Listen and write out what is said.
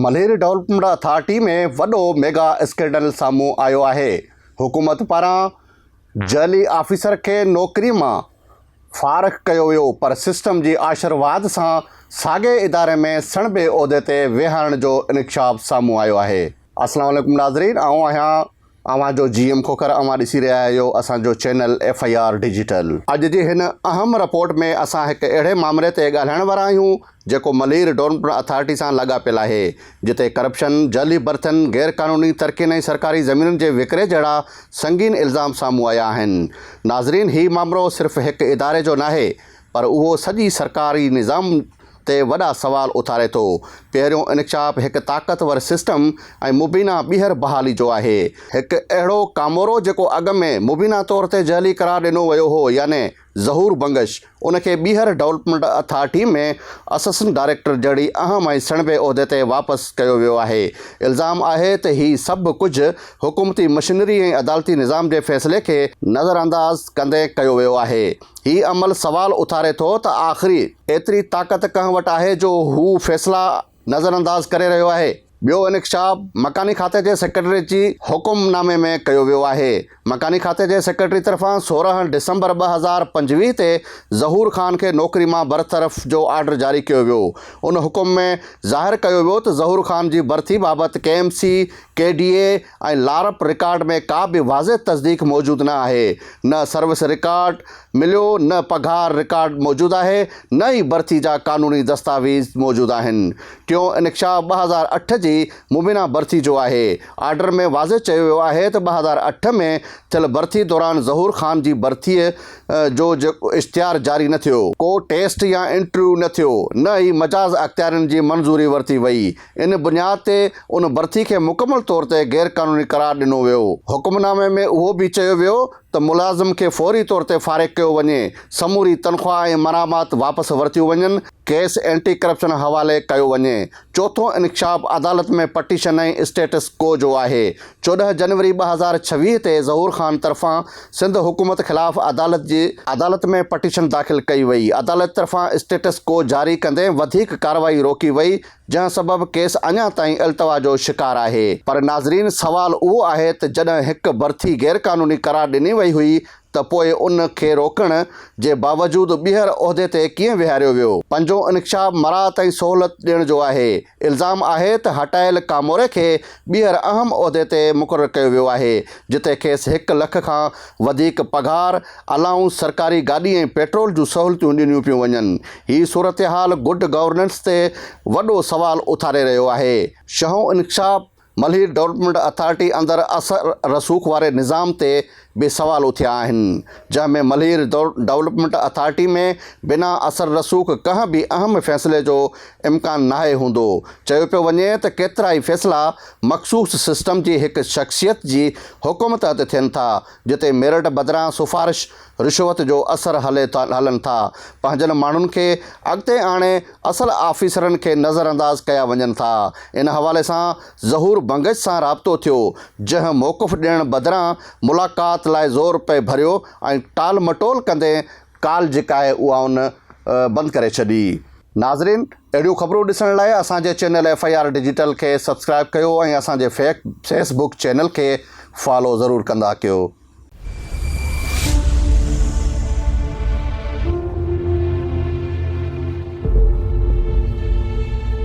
Malir development authority ۾ وڏو mega scandal سامهون آيو آهي، حڪومت پاران جعلي آفيسر کي نوڪري مان فارغ ڪيو ويو پر سسٽم جي آشرواد سان ساڳئي اداري ۾ سڻڀي عهدي تي ويهارڻ جو انڪشاف سامهون آيو آهي. اسلام عليڪم ناظرين آئون آهيان اوهان جو جي ايم کوکر اوهان ڏسي رهيا آهيو اسان جو channel F I R digital. اڄ جي هن اهم رپورٽ ۾ اسان هڪ اهڙي مامري تي ڳالهائڻ وارا آهيون جيڪو ملير ڊولپمينٽ اٿارٽي سان لاڳاپيل آهي جتي ڪرپشن، جعلي برٿن، غير قانوني ترقين ۽ سرڪاري زمينن جي وڪري جهڙا سنگين الزام سامهون آيا آهن. ناظرين هي مامرو صرف هڪ اداري جو ناهي پر اهو سڄي سرڪاري نظام تي وڏا سوال اٿاري ٿو. پهريون انڪشاف هڪ طاقتور سسٽم ۽ مبينا ٻيهر بحالي جو آهي. هڪ اهڙو ڪامورو جيڪو اڳ ۾ مبينا طور تي جعلي قرار ڏنو ويو هو يعني ظهور بنگش ان کي ٻيهر ڊولپمينٽ اٿارٽي ۾ اسسٽنٽ ڊائريڪٽر جهڙي اهم ۽ سڻڀي عهدي تي واپس ڪيو ويو آهي. الزام آهي ته هي سڀ ڪجهه حڪومتي مشنري ۽ عدالتي نظام جي فيصلي کي نظرانداز ڪندي ڪيو ويو آهي. هي عمل سوال اٿاري ٿو ته آخري ايتري طاقت ڪنهن وٽ آهي جو هو فيصلا نظرانداز ڪري رهيو آهي؟ ٻيو انڪشاف مڪاني کاتي جي سيڪريٽري جي حڪم نامي ۾ ڪيو ويو آهي. مڪاني کاتي جي سيڪريٽري طرفان 16 ڊسمبر 2025 تي ظهور خان کي نوڪري مان برطرف جو آرڊر جاري ڪيو ويو. ان حڪم ۾ ظاهر ڪيو ويو ته ظهور خان جي برٿي بابت K M C, K D A ۽ LARP record ۾ ڪا به واضح تصديق موجود نه آهي، نه سروس رڪارڊ مليو، نه پگهار رڪارڊ موجود آهي، نه ئي برٿي جا قانوني دستاويز موجود آهن. ٽيون انڪشاف 2008 جي مبينا برٿي جو آهي. آرڊر ۾ واضح چيو ويو آهي ته 2008 ۾ ٿيل برٿي دوران ظهور خان جي برٿيء جو اشتهار جاري نه ٿيو، ڪو ٽيسٽ يا انٽرويو نه ٿيو، نه ئي مجاز اختيارين جي منظوري ورتي وئي. ان بنياد تي ان برٿي کي مڪمل طور تي غير قانوني قرار ڏنو ويو. حڪم نامي ۾ اهو به چيو ويو ته ملازم کي فوري طور تي فارغ ڪيو وڃي، سموري تنخواهه ۽ مرامات واپس ورتيون وڃن، ڪيس اينٽي ڪرپشن حوالي ڪيو وڃي. چوٿون انڪشاف عدالت ۾ پٽيشن ۽ اسٽيٽس ڪو جو آهي. 14 جنوري 2026 تي ظهور خان طرفان سنڌ حڪومت خلاف عدالت جي عدالت ۾ پٽيشن داخل ڪئي وئي. عدالت طرفان اسٽيٽس ڪو جاري ڪندي وڌيڪ ڪارروائي روڪي وئي، جنهن سبب ڪيس اڃا تائين التوا جو شڪار آهي. پر ناظرين سوال اهو آهي ته جڏهن هڪ برٿي غيرقانوني قرار ڏني وئي هئي ته پوء ان کي روڪڻ جي باوجود ٻيهر عهدي تي ڪيئن ويهاريو ويو؟ پنجون انڪشاف مراعت ۽ سهولت ڏيڻ جو آهي. الزام آهي ته هٽايل ڪاموري کي ٻيهر اهم عهدي تي مقرر ڪيو ويو آهي، جتي کيس هڪ لک کان وڌيڪ پگهار، الائونس، سرڪاري گاڏي ۽ پيٽرول جون سهولتيون ڏنيون پيون وڃن. هي صورتحال گڊ گورننس تي وڏو سوال اٿاري رهيو آهي. ڇهون انڪشاف ملير ڊولپمينٽ اٿارٽي اندر اثر رسوخ واري نظام تي به سوال اٿيا آهن، جنهن ۾ ملير ڊولپمينٽ اٿارٽي ۾ بنا اثر رسوخ ڪنهن به اهم فيصلي جو امڪان ناهي هوندو. چيو پيو وڃي ته ڪيترائي فيصلا مخصوص سسٽم جي هڪ شخصيت جي حڪم تحت ٿين ٿا، جتي ميرٽ بدران سفارش، رشوت جو اثر هلن ٿا، پنهنجن ماڻهن کي اڳتي آڻي اصل آفيسرن کي نظرانداز ڪيا وڃن ٿا. ان حوالي سان ظهور بنگش سان رابطو ٿيو، جنهن موقف ڏيڻ بدران ملاقات لاء زور پئي ڀريو ۽ ٽال مٽول ڪندي ڪال جيڪا آهي اها ان بند ڪري ڇڏي. ناظرين اهڙيون خبرون ڏسڻ لاء اسان جي channel F I R digital کي سبسڪرائب ڪيو ۽ اسان جي فيس بڪ چينل کي فالو ضرور ڪندا ڪيو.